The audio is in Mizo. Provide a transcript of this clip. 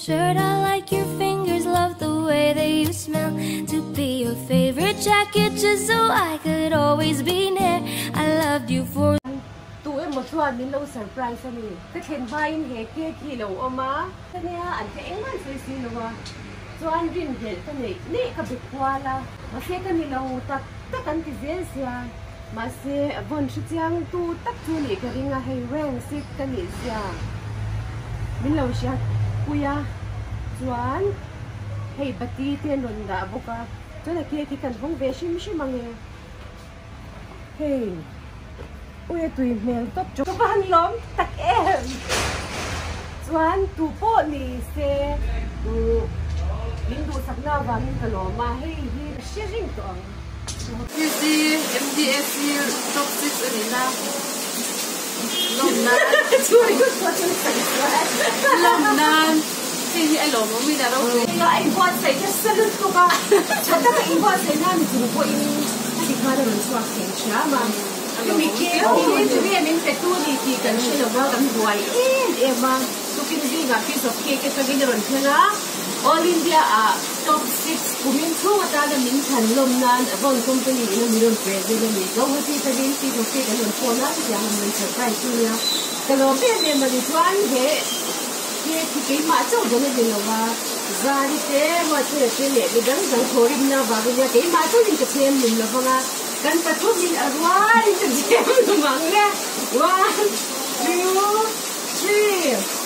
shirt. I like your fingers, love the way that you smell. To be your favorite jacket just so I could always be near. I loved you for Tu emaw chuan min lo surprise a ni. Ka thlen hmain he cake hi lo awm a. Ania an hre engmah an sawi si lo a, chuan rinhlelh ka neih neih ka be kual a. Mahse ka ni lo tak tak an ti zel sia. Mahse vawn hre chiang tu tak chu nih ka ring a, hei rank six ka nih zia min lo hriat pui a, chuan hei bati te an rawn dah bawk a, chuan a cake hi kan hawng ve hrim hrim ang e. Hei ui a tui hmel tawp chu. Ka va han lawm tak em! Chuan tu pawh ni se min duhsakna avangin ka lawm a, hei hi ka hre reng tawh ang. PC MDAC top 6 a nihna lawm nan lawm nan hei hi a lawmawm in a ropui. A inbuatsaih nasa lutuk a, tha taka inbuatsaih nan chung pawhin a ti khan a rawn chhuak thei hram a. Chumi khi tunge min pe tu ni tih kan hre lova kan buai em em a, tukin zingah piece of cake atangin a rawn thleng a, All India ah top 6 kumin chhung atana min thlan lawm nan Avon company in a min rawn present a ni. Guwahati atangin piece of cake an rawn phone a, chutiang an rawn surprise chu nia. Ka lawm em em a ni chuan he cake hi keimah chauh dawn a ni lo a, Zari te, Ruatpuia te leh midang dang thawhrimna avangin nia keimah chauhin ka chhem lum lo vang a. Kan pathumin a rualin ka chhem lum ang le. One, two, three.